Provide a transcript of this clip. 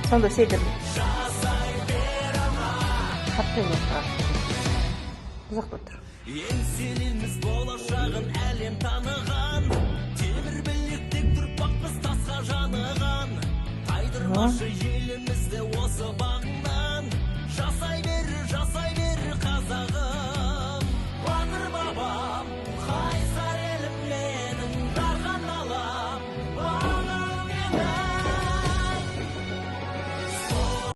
Сонда седір қатты емес шығар, ұзақ болып тұр. Еңселіміз болашағын әлем таныған, темір білектік тұрпақпыз, тасқа жаныған. Тайдырмашы